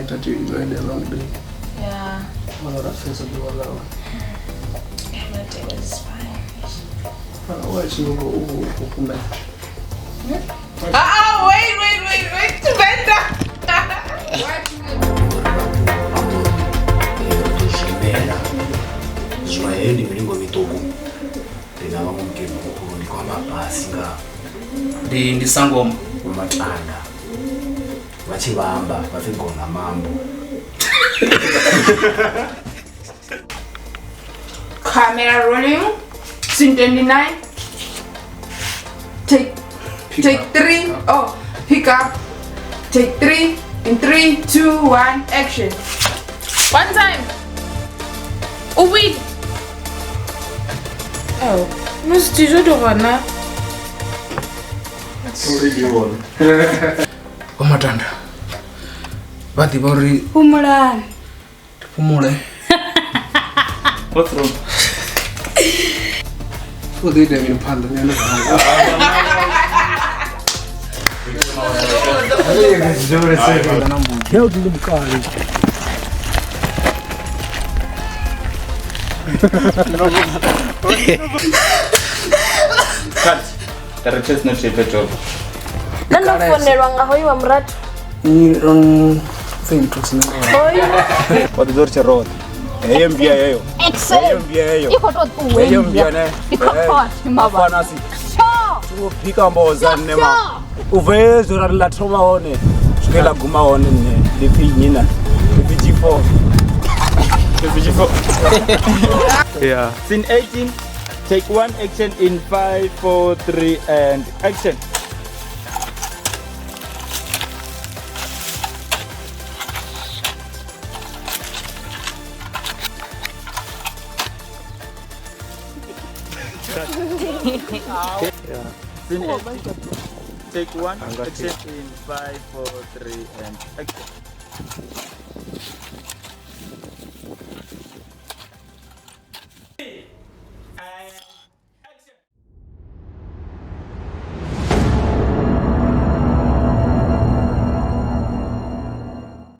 neta ti had a long day. Yeah. Wala ra pfesa ḓuvha ḽawe. Yeah, my day was fine. Wa tshi ngo u kumela. Ah, wait, wait, wait, wait. Venda. Ri ḓo zwimela zwino heyo ndi milingo miṱuku ri nga vha mukegulu ndi khou amba fhasi nga Ndi sangoma. Vho Matanda vha tshi vhamba vha pfi gona mambo. Camera rolling. Scene 29. Take Pick take up. 3. Oh, pick up. Take 3. In 3, 2, 1, action. One time. Oh wait. Oh, mos dijo di gona. Already won. Vho Matanda vha ḓivha uri Fhumulani. ndi fhumule. What's wrong? U ḓo ita mini phanḓa nṋe ndo hangwa. Cut. Ri tshesina tshipe job. Nṋe ndo founelwa nga hoyu wa murathu. Pfi nthu sina. Hoyu. Wa ḓo ri tshiroṱhe. Heyo mbiya heyo. Heyo mbiya heyo. I khou tou ṱuwa Heyo mbiya ne. I khou tou Afana si. U bika mboza nne ma. U bva hezwo ra ri ḽa thoma hone swike ḽa guma hone nne ndi pfi nnyi na ndi pfi G4. Ndi pfi G4. Yeah. Scene 18. Take 1 action in 5, 4, 3 and action. Scene 18. Take 1 action in 5, 4, 3 and action. And